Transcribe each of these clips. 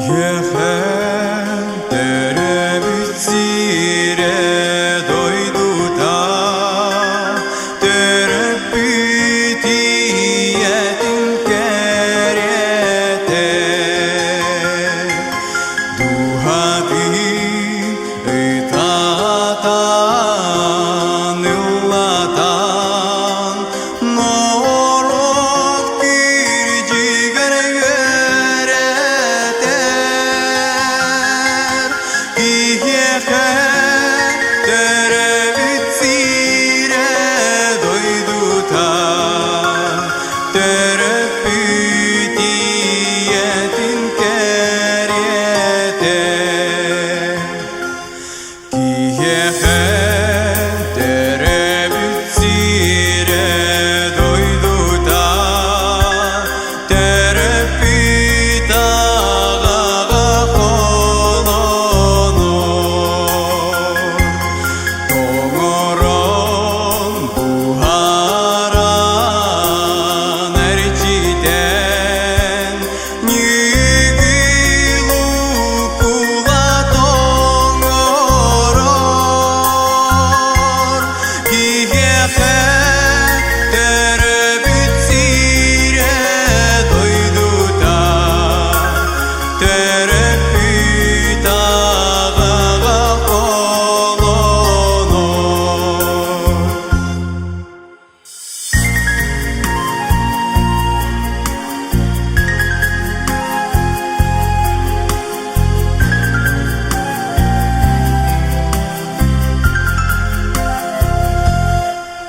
Киһиэхэ төрөөбүт сирэ дойдута, төрөппүт ийэтин кэрэтэ. Дууһатын ытатан, ыллатан, Норуот кирдьигэр үөрэтэр, киһиэхэ төрөөбүт сирэ дойдута, төрөппүт ийэтин кэриэтэ. Киһиэхэ төрөөбүт сирэ дойдута, төрөппүт аҕаҕа холонор. Тоҥорон, буһаран, эрчитэн, Ньүгүл укулаат оҥорор, киһиэхэ төрөөбүт сирэ дойдута, төрөппүт аҕаҕа холонор.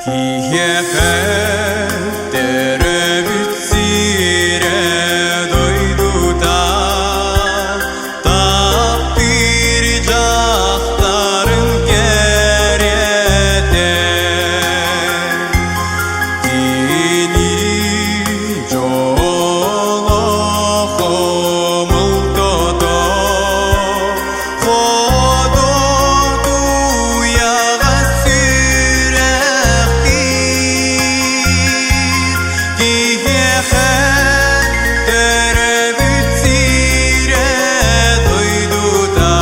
Киһиэхэ төрөөбүт сирэ дойдута, таптыыр дьахтарын кэрэтэ. Кини дьоло хомолтото, Ходотуйаҕа сүрэхтиир, киһиэхэ төрөөбүт сирэ дойдута,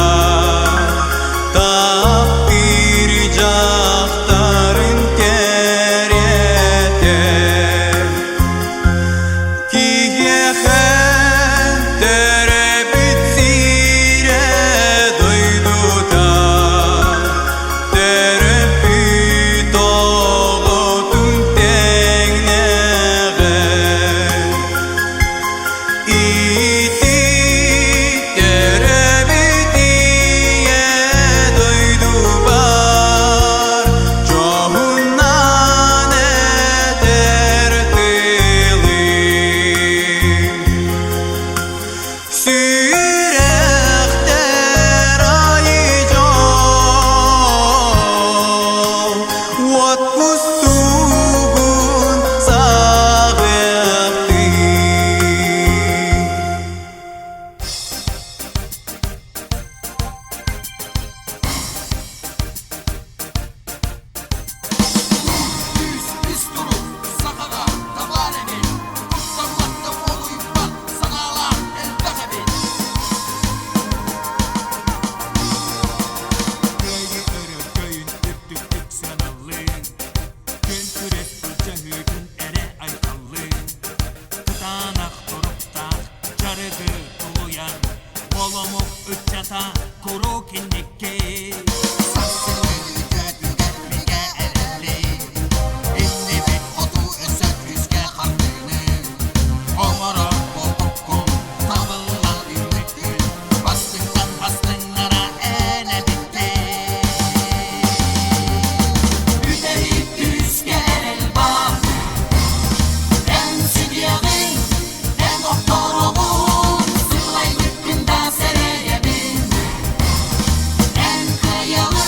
таптыыр дьахтарын кэриэтэ. Киһиэхэ төрөөбүт сирэ дойдута, төрөппүт оҕотун тэҥнээҕэ. Ити төрөөбүт ийэ дойдубар дьоһуннаан этэр тылым. Сүрэхтэр айы дьол, уот кустугун саҕыахтыы. Күүс ис турук сахаҕа табаар эбит, куттаммат да уолуйбат санаалаах элбэх эбит. Кыайыы өрөгөйүн үрдүктүк сыаналыы, күн күрэс былдьаһыытын эрэ айхаллыы, кытаанах туруктаах дьарыгы тулуйар, оломук ыччата куруук инникки. Сарсыҥҥы үтүөтүгэр бигэ эрэлли, иннибит хоту өссө күүскэ хардыыны, оҥорор буолбуккун табыллан үүммүккүн, бастыҥтан бастыҥнара эн эбиккин. Бүтэһик күүскэ эрэл баар, эн сүдүөҕүҥ, эн охтороҕун, сылайбыккын да сэрэйэбин, эн кыайаҕын.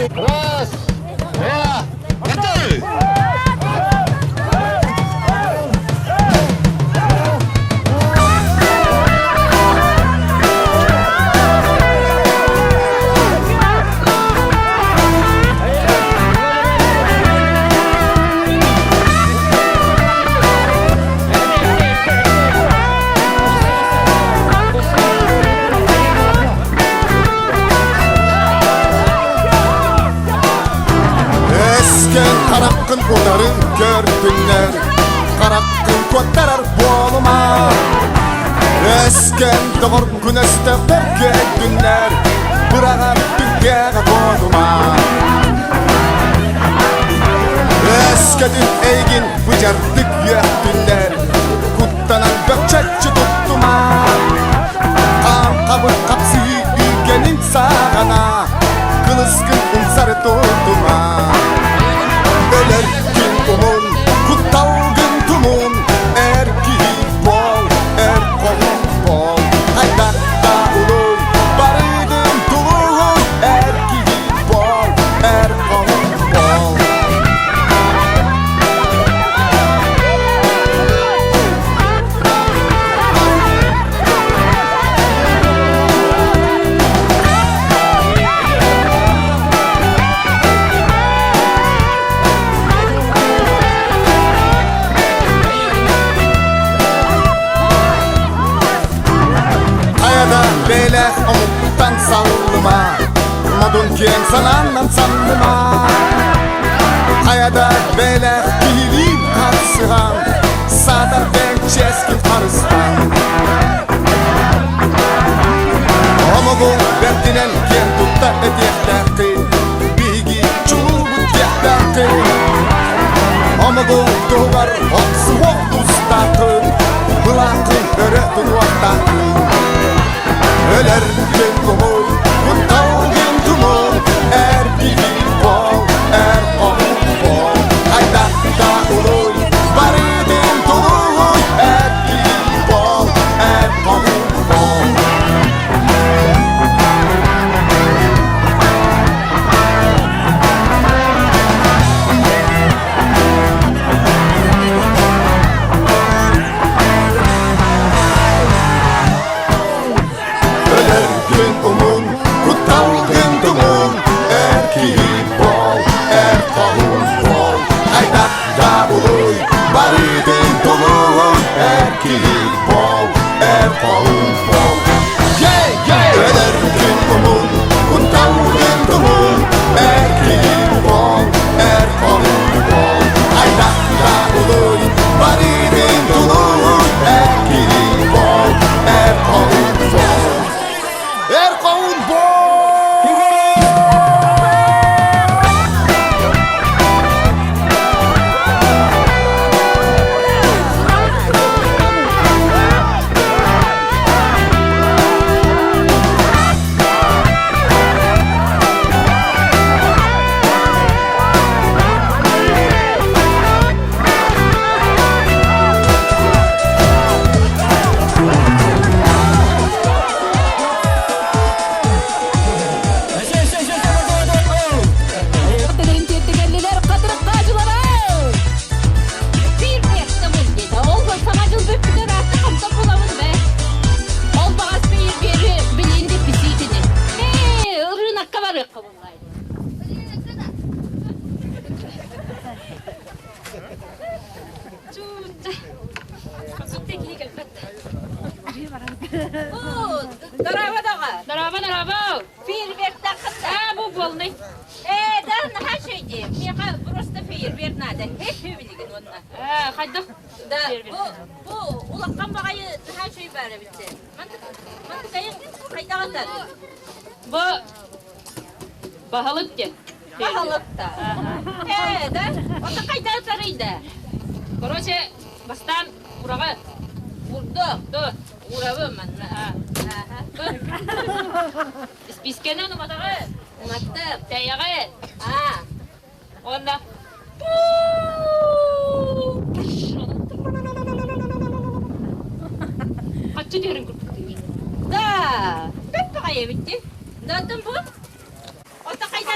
Раз, два, три! Эскен хараххын утарын көрдүннэр, хараххын куоттарар буолума. Эскен доҕоргун өстөөхтөр күөттүннэр, быраҕар түнгээҕэ буолума. Өскөтүн эйигин быдьардык үөхтүннэр, куттанан бөкчөччү туттума. Хаан хабыр хапсыһыы үүгэнин саҕана, кылыскын умсары тутума. Өлөр күн умун, кутталгын тумун, эр киһи буол, эр хоһун буол. Хайдах да улуй, барыгын тулуй, эр киһи буол, эр хоһун буол. Хайада бэлэх омуктан саллыма, модун киэҥ санааннан санныма. Хайада бэлэх киһилиин харсыһан, саатар бэйэҥ чиэскин харыстан. Омугуҥ бэрдинэн киэн тутта этиэхтээххин, биһиги чулуубут диэхтээххин. Омугуҥ туһугар охсуһуох тустааххын, былааххын өрө тутуохтааххын. Өлөргүн кумул, кутталгын тумул, эр киһи буол, эр омук буол. Хайдах да улуй, барытын тулуй, эр киһи буол, эр омук буол. Өлөргүн умун, кутталгын тумун, эр киһи буол, эр хоһуун буол. Хайдах да улуй, барытын тулуй, эр киһи буол, эр хоһуун буол. Өлөргүн умун, кутталгын тумун, эр киһи буол, эр хоһуун буол. Хайдах да улуй, барытын тулуй, эр киһи буол, эр хоһуун буол. Эр хоһуун буол! Биир Ол саҥа дьыл бүппүтэ ыраатта хантан булабын бэ? Ол баҕас биир биэри билиин дипписиитини. Ээ, ырыынакка барыахха буллай. Здорово, доҕор. Здорово, здорово. Фейерверк А, бу полный. Э, да, наһаа үчүгэй Миэхэ просто фейерверк надо. Хе билигин уонна. Э, хайдах? Да, бу бу улахан баҕайы наһаа үчүгэй баар эбит. Мантыкайын хайдах атар? Бу баһылык диэн. Баһылык да. Э, да? Ото хайдах атарый да? Короче, бастаан ураҕа урду, ду, урабы манна. Испиискэнэн уматаҕы. Уматтым. Тэйэҕит. Аа. Уонна Хаччы түһэрин курдук Да, бэт баҕайы эбит дии. Да, оттон бу? Ото хайда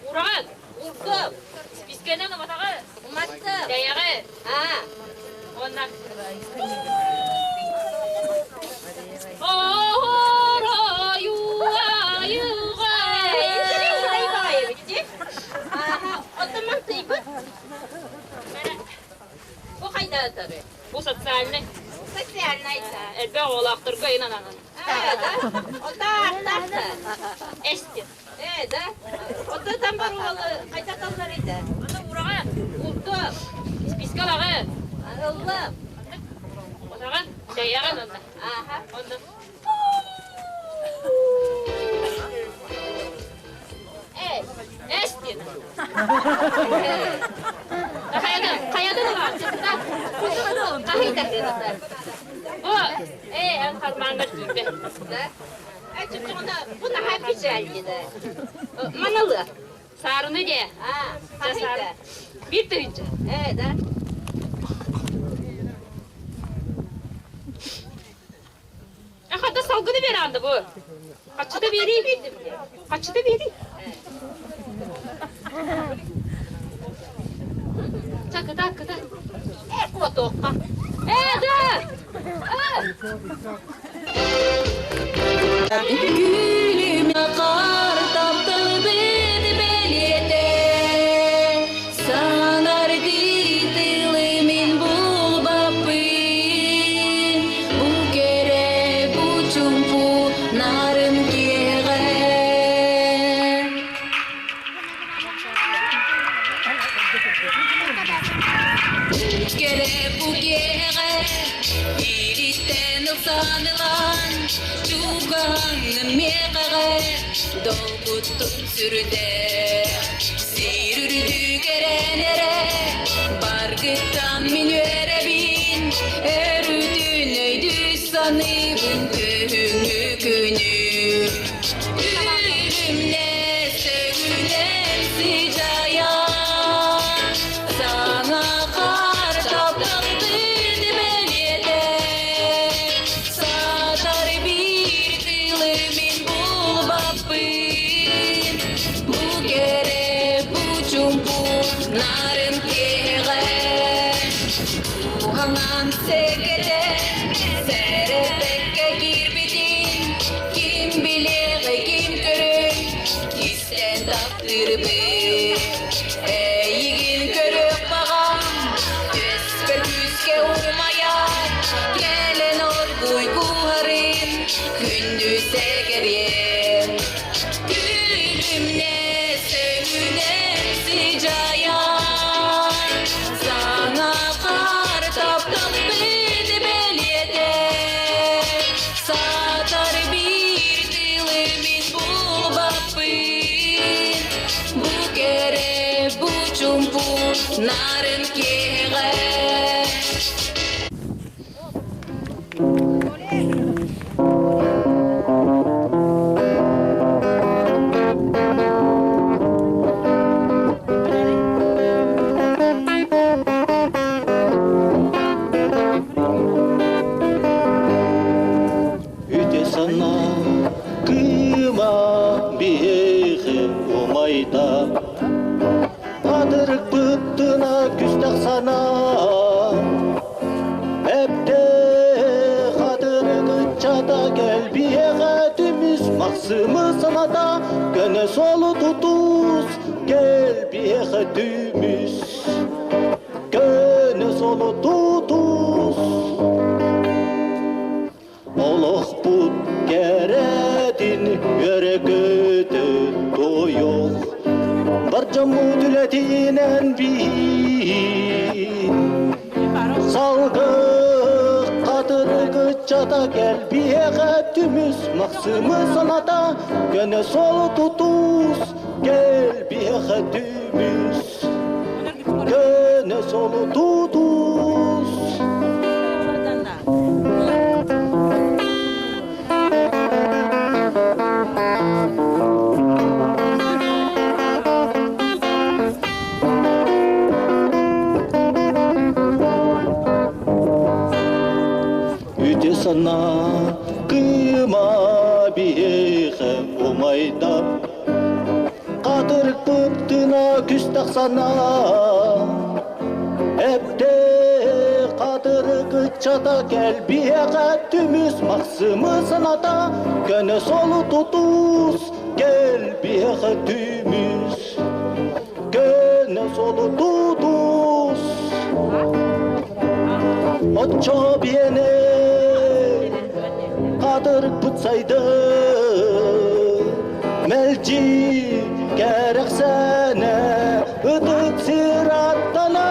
Ураҕан, урдум, испискэнэн уматаҕы, уматтым, бэйэҕи, аа, уонна Бу хайдаатары? Бу социальный. Социальный. Элбэх оҕолоохторго ин ананан. Эстин. Ээ, да? Онто там баруолы хайдаталлар ити? Аны ураҕа, урдум, испискалаҕы. Ыллым. Отаҕын, чайаҕын онно. Ааха. Онно. Эй, эстин. Хайадан, хайадан ылаҕын, чытта. Хаһыйтардыната. Бу, ээ, эн хармааҥҥар киирбэ. Да? Бу наһаа печальнина. Маналы. Саарыны де. А, саары. Биир тыһыынча. Э, да. Хата салгыны беранды бу. Хаччыта берий. Хаччыта берий. Ча, кыта, кыта. Э, куотуохха. Э, да! Күлүм хаар тапталбыт бэлиэтэ Саҥардыы тылы мин булбаппын Бу кэрэ бу чуумпу нарын киэҕэ Кэрэ бу киэҕэ Ириттэн ылсан ылан Чугаһаҥҥын миэхэҕэ Долгуттун сүрдээх Сир үрдүк эрэн эрэ Баргыттан мин үөрэбин Өрүтүн өйдүү саныыбын Күһүҥҥү күнү Күлүмнэс өҥүнэн сыдьайан Саҥа хаар тапталтын бэлиэтэ Саатар биир тылы мин булбаппын Бу кэрэ, бу чуумпу нарын киэҕэ Уһанан сэкэтэ сэрэппэккэ киирбитин Ким билиэҕэй, ким көрүөй, истэн таптыырбын. Эйигин көрүөх баҕам, түөспэр күүскэ умайар, кэлэн оргууй кууһарын, күндү сэгэриэм. Күлүмнэс өҥүнэн сыдьайар, саҥа хаар тапталбыт бэлиэтэ. Саатар биир тылы мин булбаппын, бу кэрэ, бу чуумпу нарын киэҕэ. Үтө санаа кыыма биһиэхэ умайда Хатырыкпыттына күстэх санаа Эпте хатырык ыччата кэлбиэҕэ түмүс Махсымы саната көнө суолу тутус Кэлбиэхэ түмүс Көнө суолу тутус Олохпут кэрэтин үөрэ-көтө туойуох, бар дьоммут үлэтинэн биир. Салгы хатырык ыччата кэлбиэҕэ түмүс Махсымы саната көнө суолу тутус кэлбиэҕэ түмүс көнө суолу тутус. Үтүө санаа кыыма биһиэхэ умайда Хатырыкпыт тына күс тахсана Эпте хатырык ыччата кэлбиэхэ түмүс Махсымы саната көнө солу тутус Кэлбиэхэ түмүс көнө солу тутус Оччо биэне хатырыкпыт сайды Мэлдьи кэрэхсэнэ ытык сир аттана.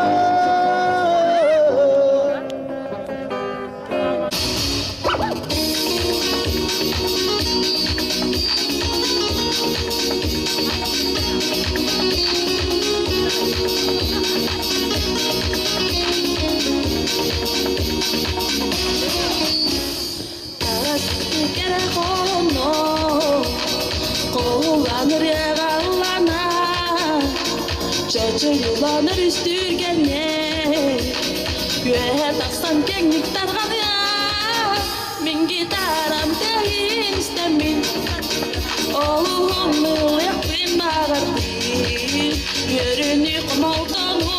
Чочуйуланар үстүргэнэ Үөһэ тахсан кэҥник тарҕаныа Мин гитарам тыаһын истэммин Олуһун ылыахпын баҕардым Үөрүүнү хомолтону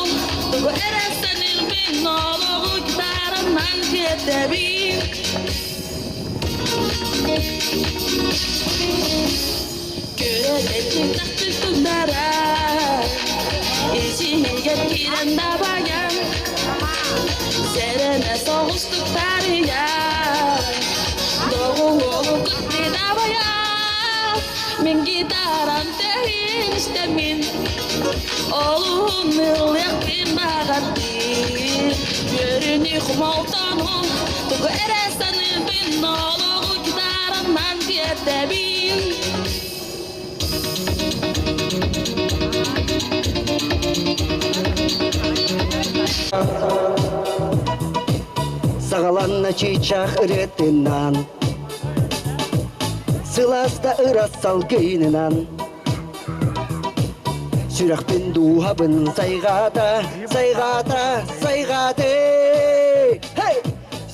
Тугу эрэ саныырбын Олоҕу гитарамнан тиэрдэбин Көрөтөччү тахтык туттара Исиһигэр киирэн дабайан Сэрэнэ соҕустук таарыйан Доҕуһуолу кытты дабайан Мин гитарам тэһин истэммин Олуһун ылыахпын баҕардым Үөрүүнү хомолтону Тугу эрэ саныыбын Олоҕу гитаранан тиэрдэбин Саҕаланна чыычаах ырыатынан Сылаас да ырас салгынынан Сүрэхпин дууһабын сайҕаата, сайҕаата, сайҕаата Hey!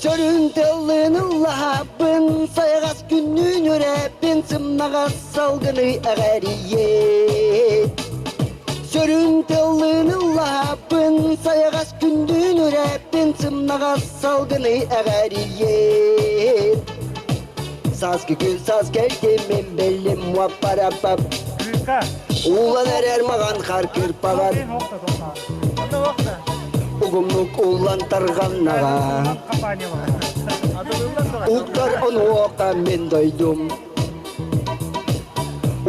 Сөрүн тыллын ыллаһабын, сайаҕас күннүүн үрэппин, сымнаҕас салгыны эҕэрийиэ. Сөрүн тыллын ыллаһабын, сайаҕас күннүүн үрэппин, сымнаҕас салгыны эҕэрийиэ. Сааскы күн саас кэлтим мин биллим уаппарапап. Уулан эрэр маҕан хар кырпаҕар Угумнук уллан тарҕаннаҕа Уктар онуоха мин дойдум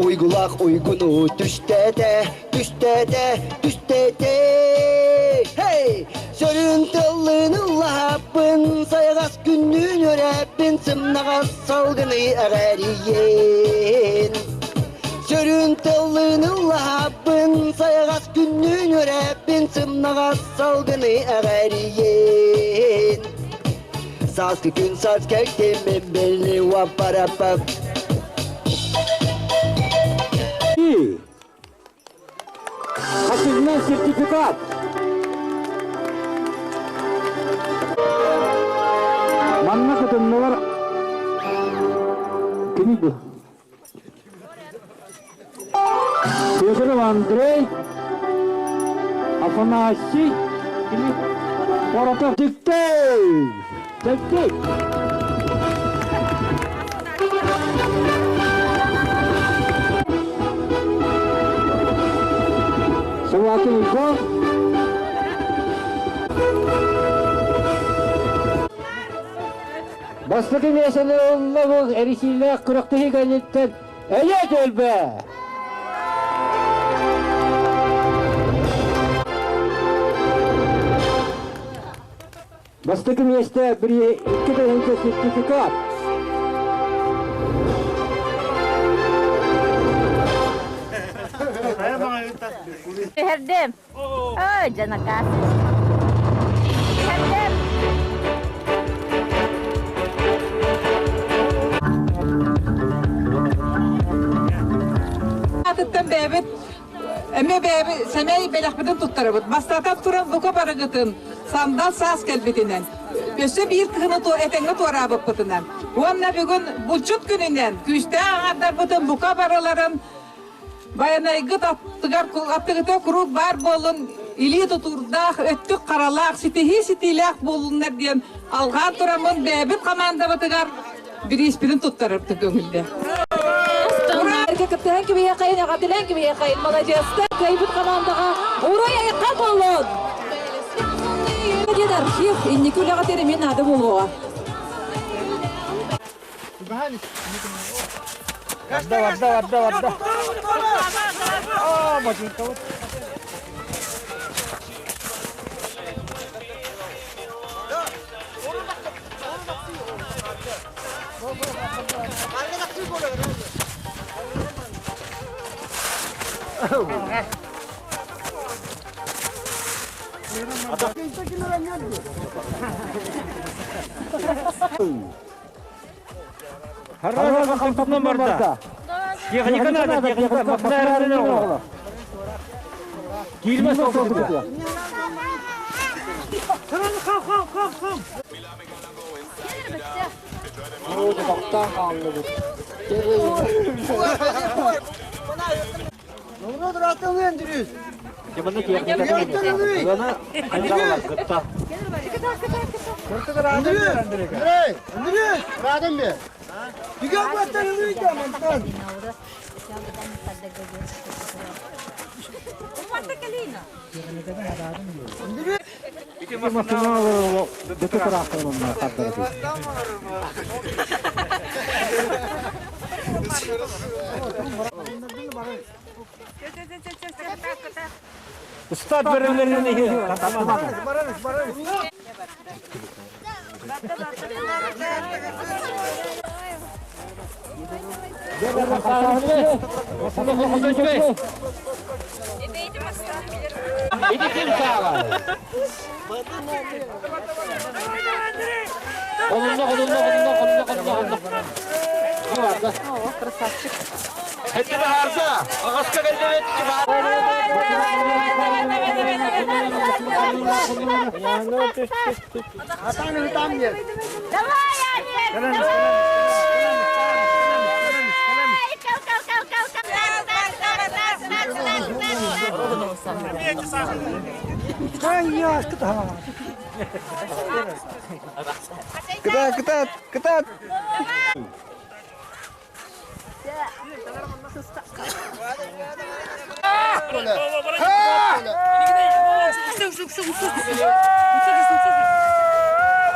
Уйгулаах уйгуну түстээтэ, түстээтэ, түстээтэ Hey! Сөрүн тыллыын ыллаһаппын, сайаҕас күннүүн үрэппин, сымнаҕас салгыны эҕэрийиэн. Сөрүн тыллыын ыллаһаппын, сайаҕас күннүүн үрэппин, сымнаҕас салгыны эҕэрийиэн. Сааскы күн саас кэлтим мин билли уаппарапап. Хасыгынан сертификат. Манна кытыннылар кини бу. Федоров Андрей, Афанасий, кини Поротов Диктей! Диктей! Собакин Егор. Бастакы миэстэни ылла бу эрисиилээх күрэхтэһии кэнниттэн Эйэ түөлбэ! Бастакы миэстэ 2000 сертификат. Түһэрдим. Ой, дьанакаас. Түһэрдим. Атыттан бэйэбит эмиэ бэйэбит сэмэй бэлэхпитин туттарабыт. Бастатан туран бука барыгытын сандал саас кэлбитинэн. Өссө биир кыһыны этэҥҥэ туораабыппытынан. Уонна бүгүн булчут күнүнэн күүстээх аҥардарбытын бука барыларын Байанайгыт аттыгар аттыгыта куруук баар буоллун, илии тутуурдаах, өттүк харалаах, ситиһии ситиилээх буоллуннар диэн алҕаан тураммын бэйэбит хамаандабытыгар бирииспитин туттарарбыт көҥүллэ. Кыттыһан кимиэхэйин, эҕэрдэлээн кимиэхэйин, маладьыастар, кыайбыт хамаандаҕа уруй айхал буоллун! Диэн архив инники үлэҕитигэр эмиэ наада буолуоҕа. Барда, барда, барда, барда. Аа, ботинкабыт. Харра хамсатынан барда. Техника надо, техника. Машина оҕолор. Киирмэс олорбут. Тохтоон хааллыбыт. Дьыбаны техника. Ылана хайдалар кытта. Устат бөрөлөрүн иһин Ити ким саала? Олунна, олунна, олунна, олунна, олунна, олунна. Красавчик. Хэтти баарда, аҕаска кэллэбит Давай, Олег, давай! Кал, кал, кал, кал, кал. Раз, раз, раз, раз, раз, раз, раз. Кытаат, кытаат, кытаат!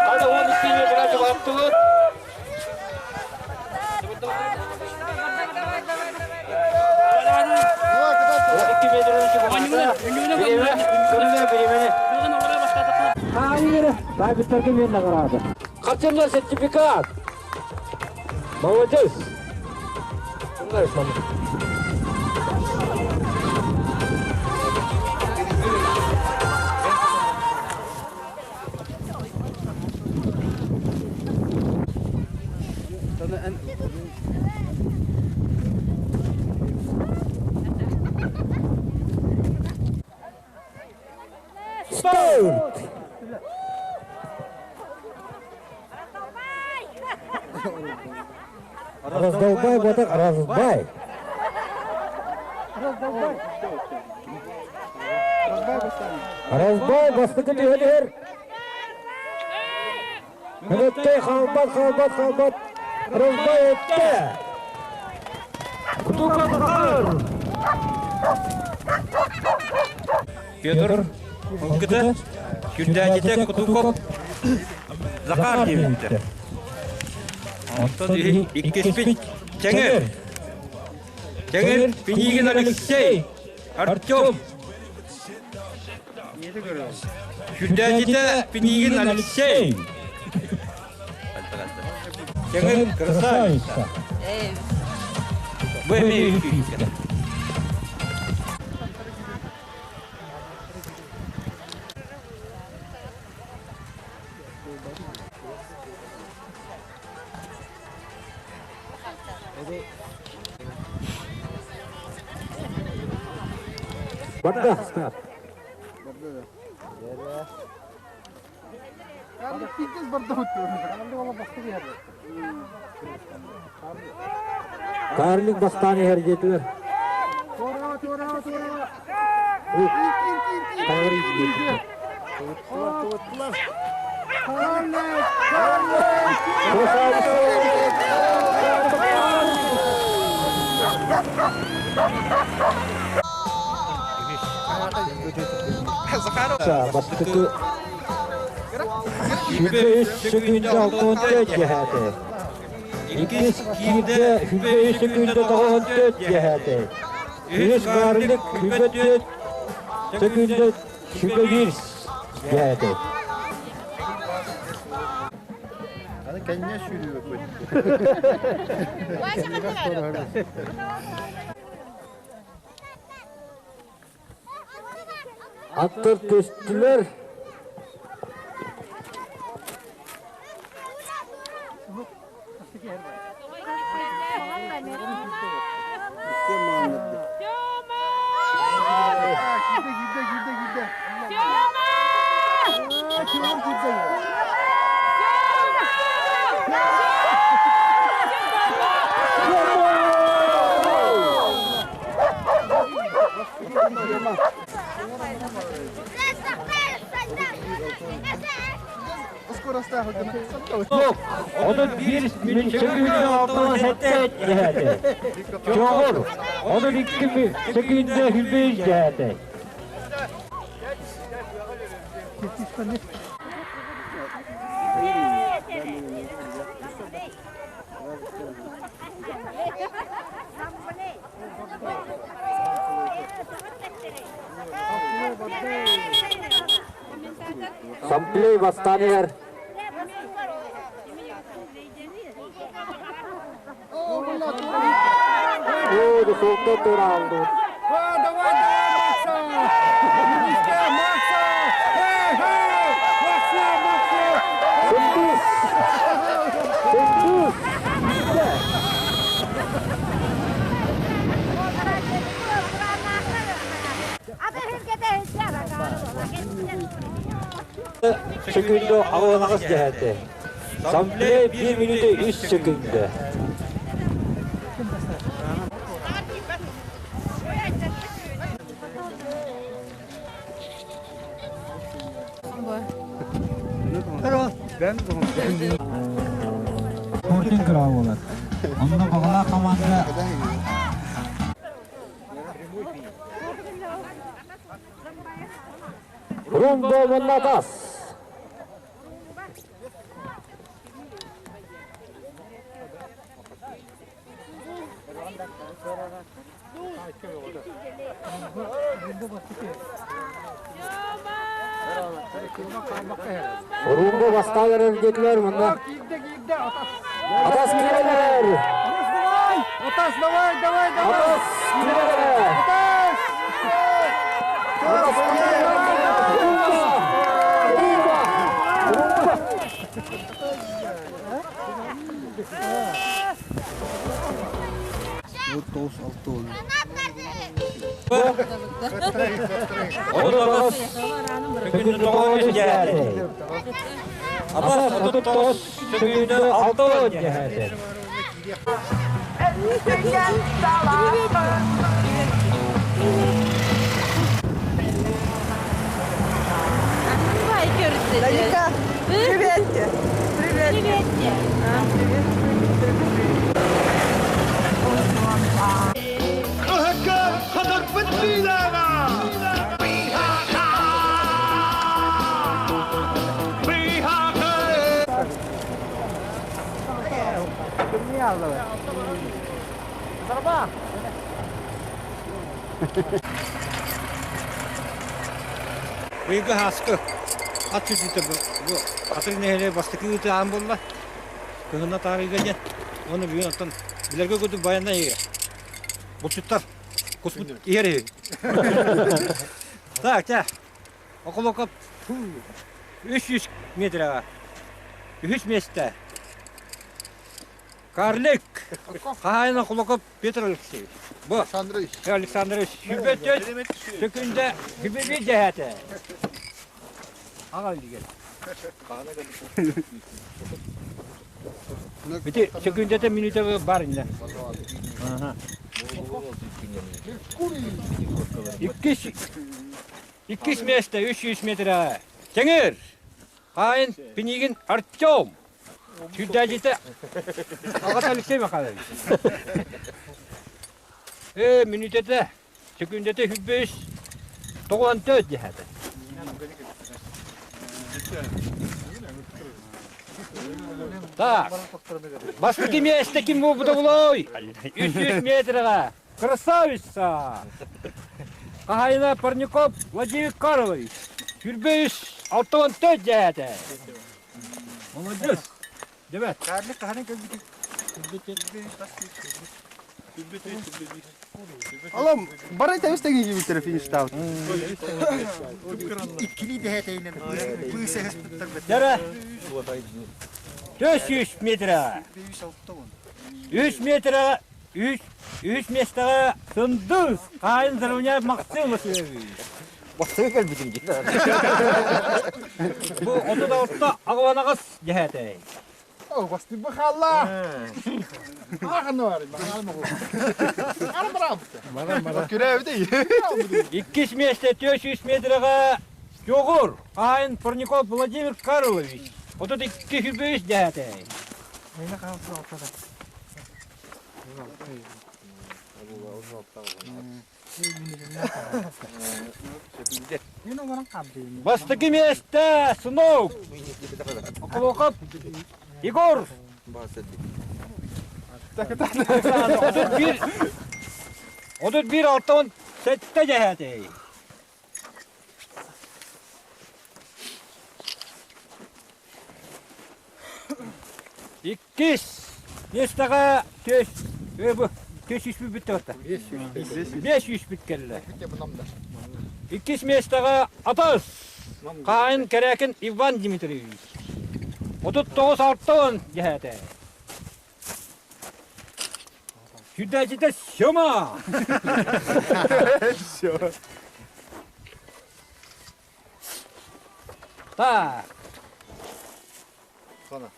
Hadi 12 metre baktınız. Бабиттарга мен награда. Хачымна сертификат. Молодец. Старт! Раздолбай, вот так, разбай. Разбай бастакы түһэлэр. Өттө халбат, халбат, халбат. Разбай өттө. Петр Кыта Күндээчитэ Кутуков Захар диэбиттэр. Онтон иккиспит Чэҥир. Чэҥир Пинигин Алексей Артем. Күндээчитэ Пинигин Алексей. Чэҥир красавица. Бу эмиэ Барда, старт. Карлик бастаан иһэр диэтилэр. Бастакы 103 секунда 64 дьэһээтэ. Иккис киирдэ 103 секунда 94 дьэһээтэ. Үһүс Гарлик 104 секунда 101 дьэһээтэ. Аны кэннэ сүүрүүгэ Аттар көстүлэр. Onun bir 867 ciheti. Çoğur. Onun 2805 ciheti. Самплей бастаан иһэр. Оо, духовка тураалды. Давай, давай, Макса! Макса, Макса! Эй, эй! Макса, Макса! Сындыс! Сындыс! Секунда аҕыс дэһээтэ. Самплей 1 минута 3 секунда. Спортинг күрэҕэ буолар. Онно баҕалаах хамаанда Румба уонна тас. Румба бастаан эрэр диэтилэр мунна. Атас киирэлэр! Атас, давай, давай, давай! Атас киирэлэр! Атас! Атас киирэлэр! Румба! Румба! Румба! 39 Бүгүн тоҕус дьээти. Атас 39 бүгүн 6 дьээти. Далика, привет тебе. Привет. Привет тебе. Быйылгы ааскы ат сүрдүүтэ бу атын нэһилиэк бастакы ыытаан буолла. Кыһынна таарыйга диэн. Уонна бүгүн оттон билэргэ курдук байанай иһэ. Булчуттар куспут иһэр иһи. Так, чэ. Околокоп 300 метрға. Үһүс миэстэ. Карлик. Хаһаайына Кулаков Петр Алексеевич. Бу Александрович. Александрович сүбөтөт сөкүндэ сүбэби дьэһээтэ. Аҕал дигэн. Ити сөкүүндэтэ мүнүүтэ бар иннэ. Иккис иккис место 300 метр. Кеңир! Хаайын Пинигин Артем! Сүүрдээдьитэ аҕата Алексей Михайлович. Ээ, мүнүүтэтэ, сөкүүндэтэ хүлбэйис тоҕуон төрт дьэһээтэ. Так, бастакы миэстэ ким буолбута булой? 300 метрға. Красавица! Хаһайына Парников Владимир Карлович. Сүрбэйис 64 дьэһээтэ. Молодец. Дебет. Карлик хаһан кэлбитий? Алам, барай тэбис тэҥи киибиттэрэ фиништаабыт. Иккилии дэһэтэйинэн быыс эһэспиттэр Дара. 400 метра. 3 метра, 3 3 местэҕэ Сындыыс Хаайын Заровняев Максим Васильевич. Бастакы кэлбитим дии. Бу 36 аҕабанаҕас дьэһээтэй. Бастыйбы хаалла. Иккис миэстэ 400 метрга Чоҕур Хаайын Парников Владимир Карлович. 32 хүбүс дьэһээтэй. Бастакы миэстэ Сынок Околоков Егор 31 67 дьэһээтэй. Иккис миэстэҕэ түөс бу түөс үспүт бүттэ батта. Бес үспүт кэллэ. Иккис миэстэҕэ Атас Хаайын Кэрээкин Иван Дмитриевич. 39 60 дьэһээтэ. Сүүрдээччитэ Сема. Все. Так.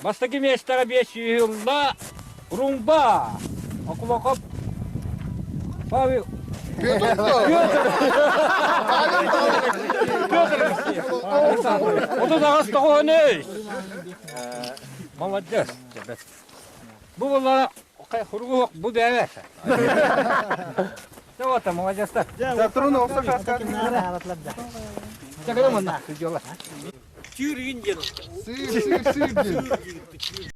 Бастакы миэстэҕэ биэс сүүһү ылла Румба Окулокоп Павел Петр Петр 38 тоҕуһунуй Молодец. Бу була хуругуок бу бэйэ. Вот, молодец-то. Сүүргүн диэн. Сыр, сыр, сыр диэн.